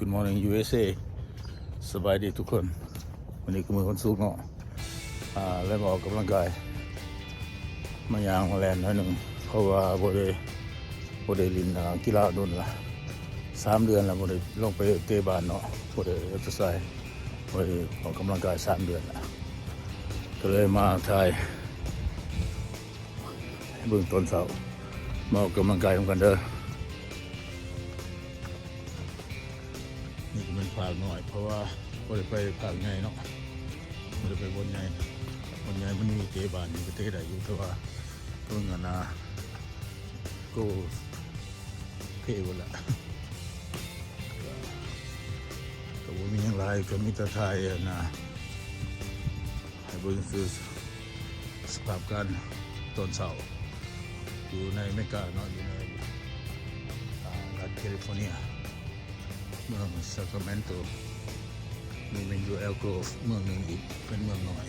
Good morning ຢູເອສເອ ສະບາຍດີທຸກຄົນ. ມື້ນີ້ກໍມື້ວັນສຸກເນາະ ອ່າ ແລ້ວມາອອກກຳລັງກາຍ ມາຍ່າງມາແລ່ນໜ້ອຍໜຶ່ງ ເພາະວ່າບໍ່ໄດ້ ບໍ່ໄດ້ຫຼິ້ນ ອ່າ ກິລາດົນລະ ສາມເດືອນລະ ບໍ່ໄດ້ລົງໄປເຕະບານເນາະ ບໍ່ໄດ້ເອັກເຊີໄຊ ບໍ່ໄດ້ອອກກຳລັງກາຍສາມເດືອນລະ ກໍເລີຍມາຖ່າຍ ໃຫ້ເບິ່ງຕອນເຊົ້າ ມາອອກກຳລັງກາຍນຳກັນເດີ. ນີ້ກໍແມ່ນພາກນ້ອຍ ເພາະວ່າບໍ່ໄດ້ໄປພາກໃຫຍ່ເນາະ ບໍ່ໄດ້ໄປບ່ອນໃຫຍ່ ບ່ອນໃຫຍ່ມັນມີເຕະບານຢູ່ ກໍເຕະໄດ້ຢູ່ ແຕ່ວ່າເບິ່ງອັນນ່າ ໂກເພເບິດລະ ກໍ ກໍບໍ່ມີຫຍັງຫຼາຍ ກໍມີແຕ່ຖ່າຍອັນນ່າ ໃຫ້ເບິ່ງຊື່ໆ ສະພາບການຕອນເຊົ້າ ຢູ່ໃນອາເມລິກາເນາະ ຢູ່ໃນ ອ່າ ລັດແຄລິຟໍເນຍ ເມືອງຊາຄຣາເມນໂຕ ນີ້ແມ່ນຢູ່ແອລໂກຣບ ເມືອງໜຶ່ງອີກ ເປັນເມືອງນ້ອຍ.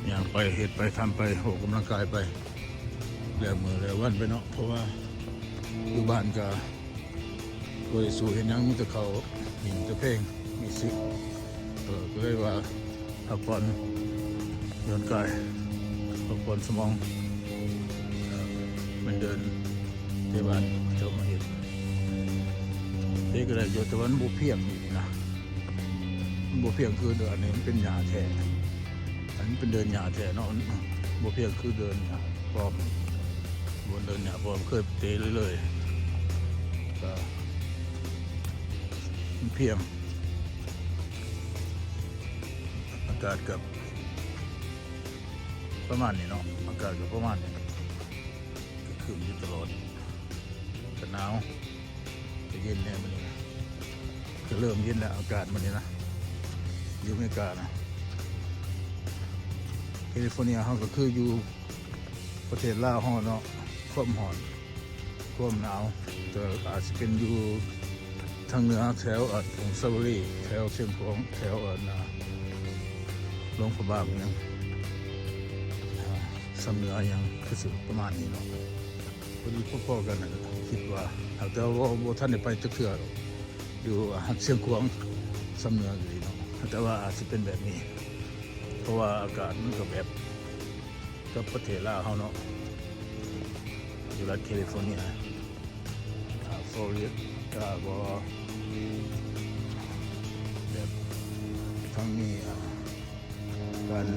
ຍ່າງໄປ ເຮັດໄປ ທຳໄປ ອອກກຳລັງກາຍໄປ ແລ້ວມື້ແລ້ວວັນໄປເນາະ ເພາະວ່າຢູ່ບ້ານກະບໍ່ໄດ້ສູ້ເຮັດຫຍັງ ມີແຕ່ເຂົ້າ ມີແຕ່ເພງ ມີຊິກ ເອີ ກໍເລີຍວ່າພັກຜ່ອນ ຢ່ອນກາຍ ພັກຜ່ອນສະໝອງ ເອີ ແມ່ນເດີນ ແຕ່ວ່າເຂົາເຈົ້າມາເຮັດ ເຮັດກໍໄດ້ຢູ່ ແຕ່ວ່າມັນບໍ່ພຽງອີກນີ້ນະ ມັນບໍ່ພຽງຄືເດີນ ອັນນີ້ມັນເປັນຫຍ້າແທ້ ອັນນີ້ເປັນເດີນຫຍ້າແທ້ເນາະ ມັນບໍ່ພຽງຄືເດີນຫຍ້າປອມ ບໍ່ເດີນຫຍ້າປອມ ເຄີຍເຕະເລີຍໆ ກໍມັນພຽງ ອາກາດກໍປະມານນີ້ເນາະ ອາກາດກໍປະມານນີ້ ກໍຄຶ້ມຢູ່ຕະຫຼອດ ກໍໜາວ ກໍເຢັນແດ່ມື້ນີ້ນະ ກໍເລີ່ມເຢັນແລ້ວ ອາກາດມື້ນີ້ນະ ຢູ່ອາເມລິການະ ແຄລິຟໍເນຍເຮົາກໍຄືຢູ່ປະເທດລາວເຮົາເນາະ ຄວາມຮ້ອນ ຄວາມໜາວ ແຕ່ອາດຊິເປັນຢູ່ທາງເໜືອ ແຖວ ອາ ຜົ້ງສາວາລີ ແຖວຊຽງຂວາງ ແຖວ ອາ ຫຼວງພະບາງຫຍັງ ອາ ຊຳເໜືອຫຍັງ ຄືຊິປະມານນີ້ເນາະ ພໍດີພໍໆກັນນັ້ນ ຄິດວ່າ ຫາກແຕ່ວ່າບໍ່ ບໍ່ທັນໄດ້ໄປຈັກເທື່ອດອກ ຢູ່ ອາ ຊຽງຂວາງ ຊຳເໜືອກໍດີເນາະ ແຕ່ວ່າອາດຊິເປັນແບບນີ້ ເພາະວ່າອາກາດມັນກໍແບບ ກັບປະເທດລາວເຮົາເນາະ ຢູ່ລັດແຄລິຟໍເນຍ ອາ ຟລໍຣິດາ ກໍແບບ ທັງມີ ອາ ການ